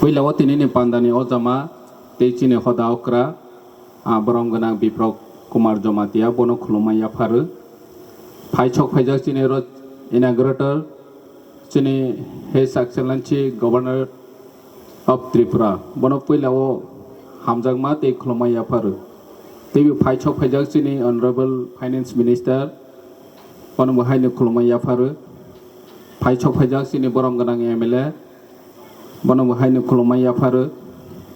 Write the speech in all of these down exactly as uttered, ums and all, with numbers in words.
Puila o tinini pandani o jama tei chini hoda okra, ah, borom gwnang Biprok Kumar Jamatia, bono khulumma yapharu. Phai sok phaijak chini ro inaugurator, chini His Excellency Governor of Tripura, bono puila o hamjakma tei khulumma yapharu. Tei phai sok phaijak chini Honorable Finance Minister, bono bo haino khulumma yapharu. Phai sok phaijak chini borom gwnang M L A, bono bo haino khulumma yapharu.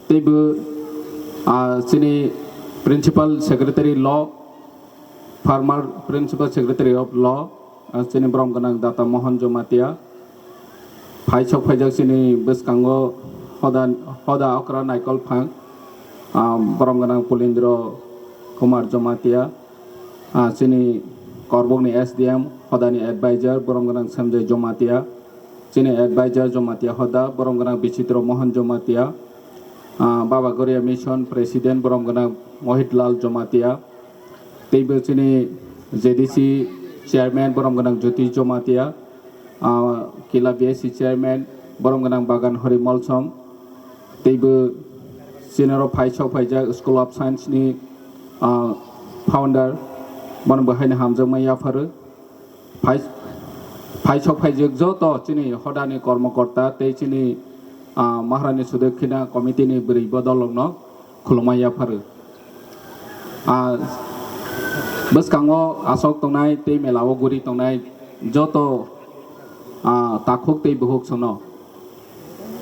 Tei bo, ah, chini Principal Secretary Law, former Principal Secretary of Law, ah, chini borom gwnang Data Mohan Jamatia. Phai sok phaijak chini bwskango hoda, hoda okra Naikol Phang, ah, borom gwnang Pulindro Kumar Jamatia. Ah, chini Korbokni S D M hodani advisor borom gwnang Sanjay Jamatia, chini advisor Jamatia hoda borom gwnang Bichitro Mohan Jamatia, ah, Baba Goria Mission President borom gwnang Mohit Lal Jamatia, teibo chini J D C Chairman borom gwnang Jyoti Jamatia, ah, Kila B S C Chairman borom gwnang Bagan Hori Molsom, teibo chini oro phai sok phaijak School of Science ni, ah, founder, bono bo haino hamjakma yapharu. Phai, phai sok phaijak joto chini hodani kormokorta tei chini, ah, Maharani Sudakkina Committee ni bwrwi bodolrokno khulumma yapharu. Ah, bwskango asok tongnai tei mela o guri tongnai joto, ah, takhuk tei bukhuk sono,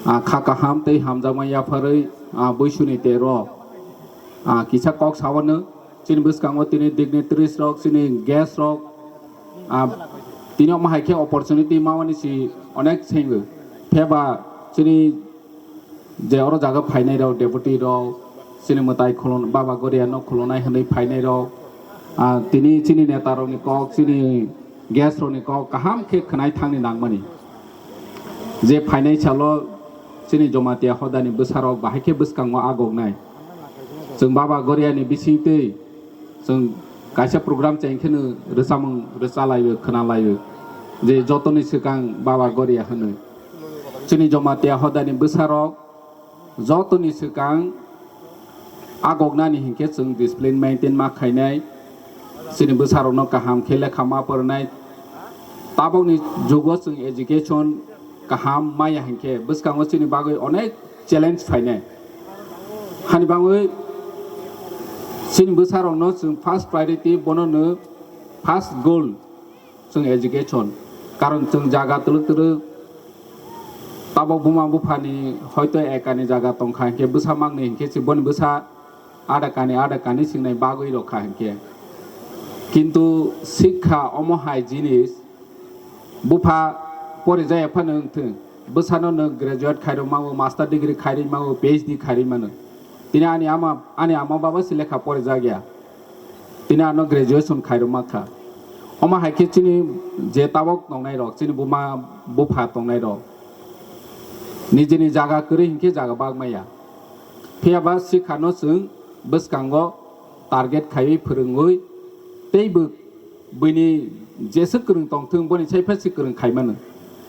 ah, kha kaham tei hamjakma yapharwi, ah, buisuni tero, ah, kisa kok sawano chini bwskango tini dignitaries rok, chini guest rok, ah, tini omo hai khe opportunity mamani si onek sengwi pheba chini je oro jaga phainai rok, deputy rok, chini mwtai khulum, Baba Goria no khulunai hwnwi phainai rok, ah, tini chini neta rokni kok, chini guest rokni kok kaham khe khwnai thangni nangmani. Je phainai salo chini Jamatia hodani bwsarok bahai khe bwskango agoknai. Chwng Baba Goriani bisingtwi chwng kaisa program cheng kheno rwchapmung rwchalaiwi khwnalaiwi je jotoni swkang Baba Goria hwnwi. Chini Jamatia hodani bwsarok jotoni swkang agoknani hinkhe chwng discipline maintain ma khainai, chini bwsarokno kaham khe lekha ma pwrwnai. Tabukni jugo chwng education kaham maya hinkhe bwskango chini bagwi onek challenge phainai. Hani bagwi chini bwsarokno chwng first priority, bono no first goal chwng education. Karon chwng jaga twlwk twlwk tabok buma buphani hoito ekani jaga tongkha hinkhe bwsa mangni hinkhe se boni bwsa ada kani ada kani singnai bagwi rokha hinkhe. Kintu sikha omo hai jinis bupha pori jaya phano wngthwng, bwsano nwng graduate khairok mano, master degree khairwi mano, P H D khairwi mano. Tini ani ama, ani ama baba se lekha porijak ya. Tini ano graduation khairok ma kha. Omo hai khe chini je tabok tongnai rok, chini buma bupha tongnai rok, nijini jaga kwrwi hinkhe jaga bak maya. Phiya ba sikha no chwng bwskango target khaiwi phwrwngwi tei bo buini jesa kwrwng tongthwng, boni sai phasi kwrwng khai mano,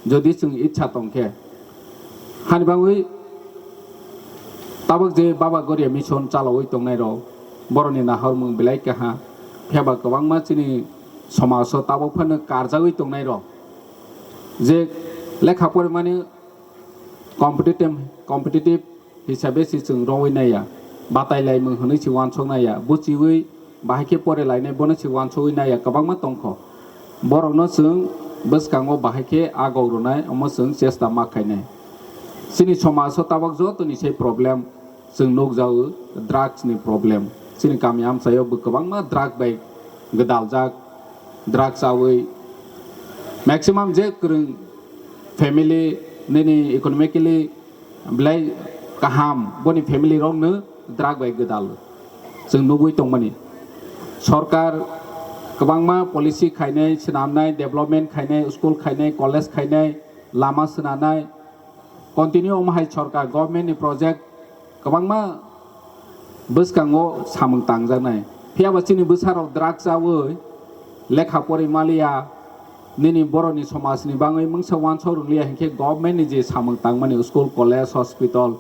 jodi chwng itsa tong khe. Hani bagwi tabok je Baba Goria Mission chalawi tongnai rok, boroni nahormung belai kaha, phiya ba kwbangma chini somaj o tabok phano karjagwi tongnai rok, je lekha porimani competitive, competitive hisabe se chwng rwui naiya, batai laimung hwnwi se uansuk naiya, buchiui bahai khe pore lainai bono se uansugui naiya kwbangma tongkho. Borokno chwng bwskango bahai khe agok rwnai, omo chwng chesta ma khainai. Chini somaj o tabok jotoni se problem chwng nukjago, drugs ni problem. Chini kami amchaio bo kwbangma drug bai gwdaljak, drug chaui maximum je kwrwng family nini economically belai kaham, boni family rokno drug bai gwdal chwng nugui tongmani. Sorkar kwbangma policy khainai, swnamnai, development khainai, school khainai, college khainai, lama swnanai, continue omo hai sorkar government ni project kwbangma bwskango samung tangjaknai. Phiya ba chini bwsarok drug chaui lekha pori maliya, Nini borokni somajni bagwi mungsa uansuk rwngya hinkhe government ni je samung tangmani school, college, hospital,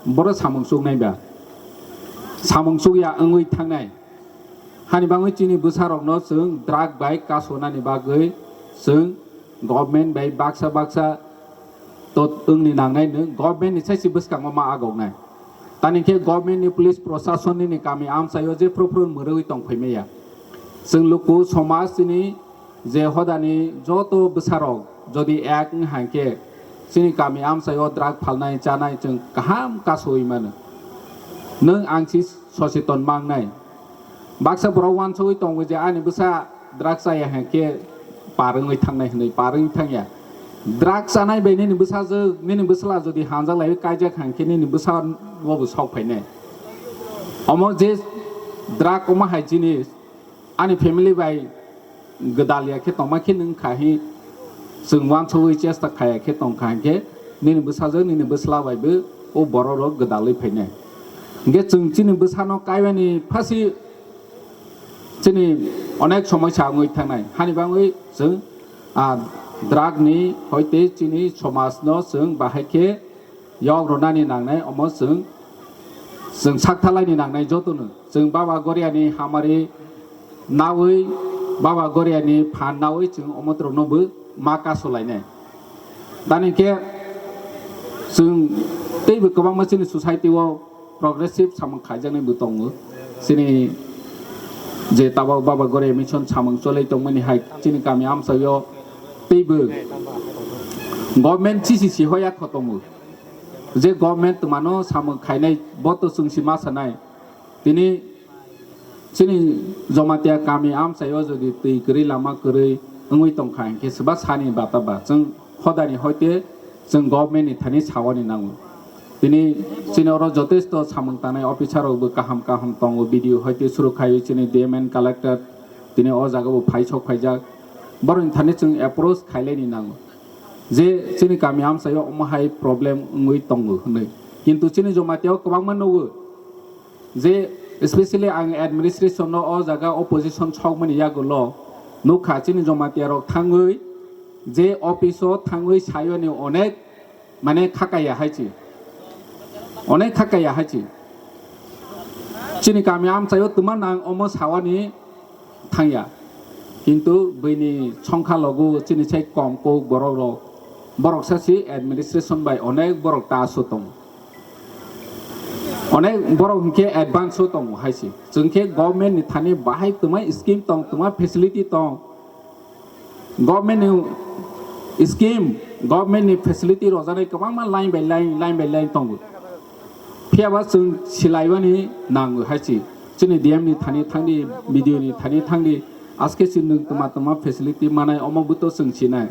boro samung chuknai ba? Samung chukya wngwi thangnai. Hani bagwi chini bwsarokno chwng drug bai kasonani bagwi chwng government bai baksa baksa to wngni nangnai, nwng government ni saisi bwskango ma agoknai. Tani khe government ni police proshasonni ni kami amchaio jephru phru mwrwi tong phaimaya. Chwng luku somaj chini je hodani joto bwsarok jodi ek wng hai khe chini kami amchaio drug phalnai chanai chwng kaham kasui mano. Nwng ang si soseton mangnai. Baksa borok uansugwi tongo je ani bwsa drug chaya hai khe par wngwi thangnai hwnwi, par wngwi thangya. Drug chanai bai nini bwsajwk, nini bwsla jodi hanjak laiwi kaijak hai khe nini bwsa bo bo sok phainai. Omo je drug omo hai jinis ani family bai gwdal ya khe tongma khe nwng kha hi, chwng uansugwi chesta khaya khe tong kha hinkhe nini bwsajwk, nini bwsla bai bo o borok rok gwdalwi phainai. Hinkhe chwng chini bwsano kaiwani phasi chini onek somosya wngwi thangnai. Hani bagwi chwng, ah, drug ni hoite chini somaj no chwng bahai khe yok rwnani nangnai, omo chwng, chwng saktharlaini nangnai jotono. Chwng Baba Goriani hamari nawi, Baba Goriani phan nawi chwng omo borokno bo ma kasulainai. Tani khe chwng teibo kwbangma chini society o progressive samung khaijaknai bo tongo. Chini je tabok Baba Goria Mission samung cholai tongmani hai chini kami amchaio teibo government chisi si hoya kho tongo. Je government twmano samung khainai bo to chwng si ma sanai. Tini chini Jamatia kami amchaio jodi twi kwrwi lama kwrwi wngwi tongkha hinkhe swba sani bata ba chwng hodani hoite chwng government ni thani sawani nango. Tini chini oro jotesto samung tanai officer rok bo kaham kaham tongo, B D O hoite suru khaiwi chini D M and collector tini o jaga bo phai sok phaijak. Borokni thani chwng approach khailaini nango je chini kami amchaio omo hai problem wngwi tongo hwnwi. Kintu chini Jamatia o kwbangma nugo. Je specially ang administration no o jaga opposition sokmani yagulo nukha chini Jamatia rok thangwi je office o thangwi sayoni onek mane khakaya haichi, onek khakaya haichi. Chini kami amchaio twma nang omo sawani thangya. Kintu buini songkha logo chini sai kom kok borok rok, borok sa si administration bai onek borok ta aso tongo. Onek borok hinkhe advance o tongo hai se. Chwng khe government ni thani bahai twma scheme tong, twma facility tong. Government ni scheme, government ni facility rojaknai kwbangma line by line, line by line tongo. Phiya ba chwng silaibani nango hai se. Chini D M ni thani thangdi, B D O ni thani thangdi, aske si nwng twma twma facility manai omo bo to chwng sinai.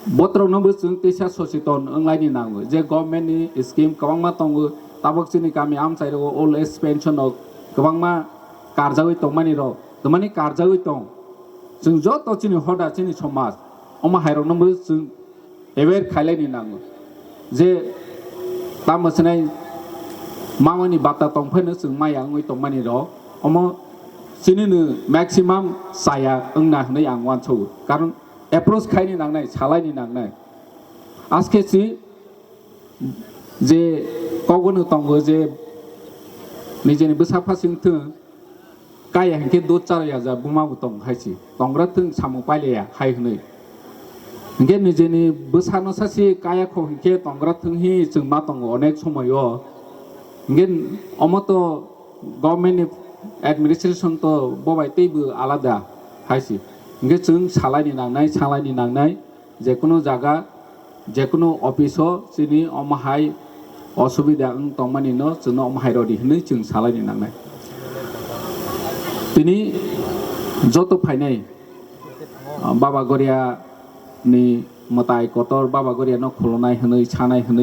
Botrokno bo chwng teisa soseton wnglaini nango je government ni scheme kwbangma tongo, tabok chini kami amchai rogo old age pension rok kwbangma karjagwi tongmani rok, twmani karjagwi tong. Chwng joto chini hoda chini somaj omo hai rokno bo chwng aware khailaini nango je tamo sinai mamani bata tongphaino chwng maya wngwi tongmani rok omo chini no maximum chaya wngna hwnwi ang uansugo, karon approach khaini nangnai, salaini nangnai. Aske si je kogono tongo je nijeni bwsa phasing thung, kaya hinkhe dud chara ya ja buma bo tong hai si. Tongra thung samung pailaya hai hwnwi. Hinkhe nijeni bwsano sasi kaya kho hinkhe tongra thung hi chwng ma tongo onek somoyo. Hinkhe omo to government ni administration to bobai teibo alada hai si. Hinkhe chwng salaini nangnai, salaini nangnai. Jekunu jaga, jekunu office o chini omo hai osubida wng tongmani no chwngno omo hai rodi hinwi chwng salaini nangnai. Tini joto phainai, ah, Baba Goria ni mwtai kotor, Baba Goria no khulunai hinwi sanai hinwi